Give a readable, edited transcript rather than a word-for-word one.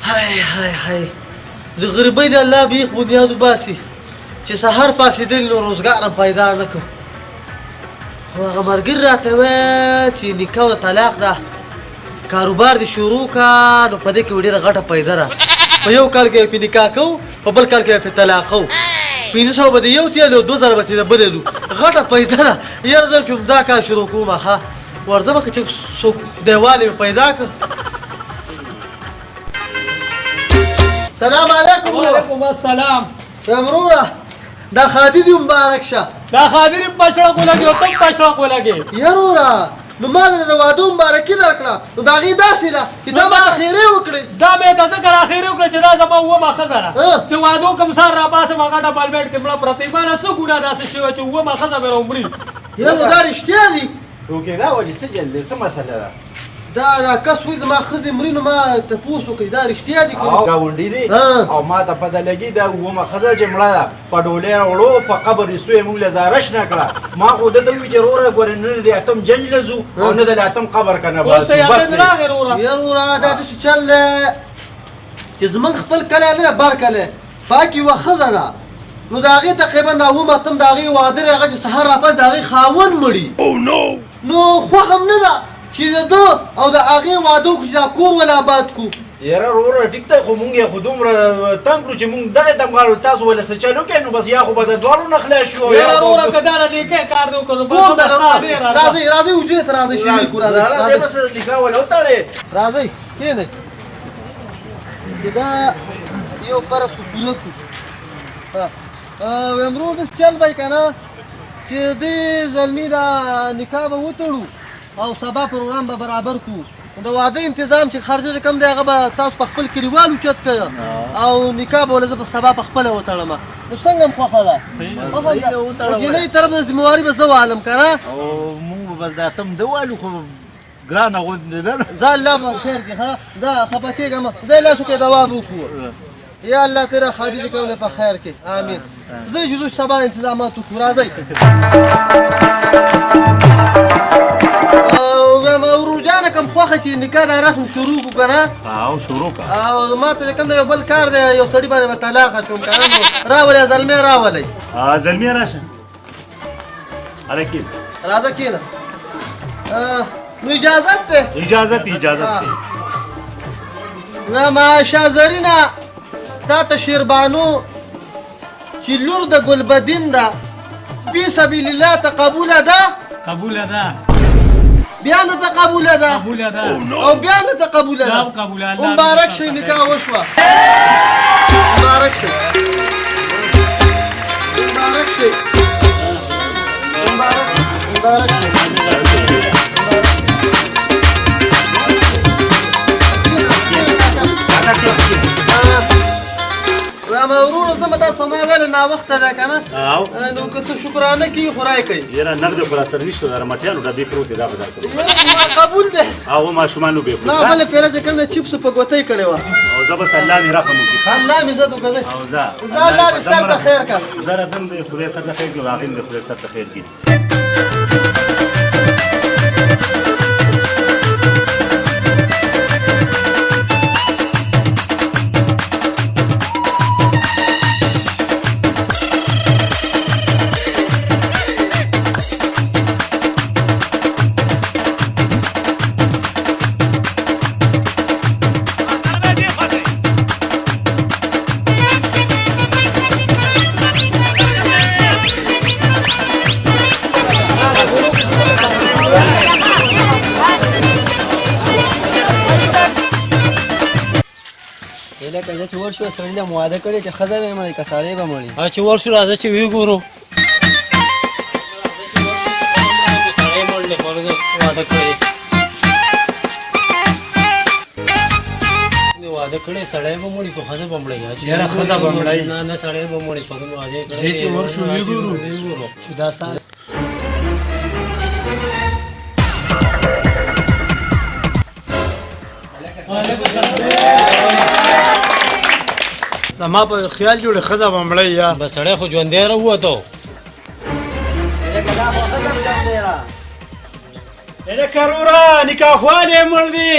های های های، د غریبۍ د الله بیخ بنیاد وباسي چې سهار پاڅېدل نو روزګار هم پیدا نه کړ. خو هغه ملګري راته ویل چې نکاح او طلاق ده، کاروبار دې شروع کا، نو په دې کې ډېره غټه پیدا ده. په یو کال کې پې نکاح کوو، په بل کال کې پې طلاق کوو، 500 به دې یو تېل او 2000 به ترې د بلې لو، غټه پیدا ده. یاره زه چې همدا کار شروع کوم، ښه ورځم که چې څوک خدایوالې مې پیدا کړ. سلام علیکم. وعلیکم السلام. وروره دا خادي دې مبارک شه. دا خادي دې په شړق ولګي او ته په شړق ولګي. یروره نو ما د واده مبارکي درکړه، نو د هغې داسې ده چې تا ماته خیرې وکړې. دا مې ته ځکه راخیرې وکړه چې دا زما اوومه ښځه ده، چې واده وکړم سهار راپاڅم هغه ډبل بیډ کې مړه پرته وي. ما نه څه ګناه داسې شوې چې اوومه ښځه مې راومړي؟ یاره دا رښتیا دي. ټوکې دا ولې څه چل دی، څه مسله ده؟ دا کس وایي زما ښځې مري، نو ما تپوس وکړ دا رښتیا دي که نه؟ ګاونډي دی او ما ته پته لګي دا اوومه ښځه چې مړه ده په ډولۍ راوړو په قبر ایستو یې موږ له زاره شنه کړه. ما خو ده ته وویل چې وروره ګورې نه د اتم جنج له ځو او نه د اتم قبر که نه اوس ته باسو، بس یقین دی. راغی وروره. یاره وروره دا داسې چل دی چې زموږ خپل کلی نه بر کلی پاکې یوه ښځه ده، نو د هغې تقریبا د اووم اتم د هغې واده دی، هغه چې سهار راپاڅي د هغې خاوند مړي، نو خوښه هم نه ده چې د ده او د هغې واده وکړو چې دا کور ولا آباد کړو. یاره وروره ټیک دی، خو مونږ یې خو دومره تنګ کړو چې مونږ دغې ته هم غاړو تاسو وله څه چل وکړئ، نو بس یا خو به د دواړو نه خلاص شو. یاره وروره که دا د نیکۍ کار دی وکړو، کوم بس ده ستا دی راځه. راځئ راځئ حجرې ته راځئ، شیدې کړو، راځئ، راځئ، راځئ. بس نکاح وله وتړئ. راځئ کښېنئ چې دا یو پرس خو پوره کړو. وایم ورور داسې چل به یې که نه چې دې زلمي دا نکاح به وتړو او سبا پروګرام به برابر کړو. د واده انتظام چې خرجه چې کوم دی هغه به تاسو په خپل کلیوال اوچت کړئ او نکاح به وله زه په سبا په خپله وتړم. نو څنګه هم خوښه ده؟ خوښه ده. د جینۍ طرف نه ذمهواري به زه والم که نه؟ او مونږ به بس دا تم ده والو، خو ګرانه غوندې ده. ځه الله به خیر کړي. ښه ځه خفه کېږه مه، ځه لاړ شو که دوام وکړو. یا الله تیرا خادي چې کوم دی په خیر کې، آمین. زه چې ځو سبا انتظامات وکړو، راځئ. وایم ورور جانه کوم خوښه چې نکاح دا رسم شروع کړو که نه؟ او شروع کړه. او ما ته چې کوم دی یو بل کار دی، یو سړي باندې به طلاق اچوم که نه، نو راولئ زلمی راولئ. زلمی راشه، هله کښېنه. راځه کښېنه. نو اجازت دی؟ اجازت دی، اجازت دی. وایم شاه زرینه تا ته شیربانو چې لور د ګلبدین ده، فی سبیل الله ته قبوله ده؟ قبوله ده. بیا نه ته قبوله ده؟ قبوله ده. او بیا نه ته قبوله ده؟ دا قبوله ده. مبارک شي، نکاح وشوه. مبارک شي، مبارک شي، مبارک شي. وایم وروره زه به تاسو ما ویل ناوخته ده که نه؟ نو که څه شکرانه کېږي خو رای کوي. یاره نغدې خو راسره نشته، دا مټیانو ډبې پروتې، دا به درکړم. یاره ما قبول دی. او ماشومانو به یې خوري. ما بله پیاله چې کوم ده چپسو په ګوتۍ کړې وه. او زه بس الله دې رحم وکړي. الله مې عزت وکړه. او زه. زه الله دې سر ته خیر کړه. زه راځم دې خدای سر ته خیر کړي، هغې دې خدای سر ته خیر کړي. لکه چې ورشو سړي له مو واده کړی چې ښځه به یې مړی که سړی به مړی. چې ورشو راځه چې ویې ګورو. واده کړی واده کړی سړی به مړی که ښځه به مړی؟ یاره ښځه به مړی. نه نه سړی به مړی. پرون واده کړی. زه چې ورشو ویې ګورو چې دا سړی زما په خیال جوړې ښځه به مړی. یا بس سړی خو ژوندی راووتو. لکه دا خو ښځه هم کم ډېره. هلکه وروره نکاحوال یې مړ دی.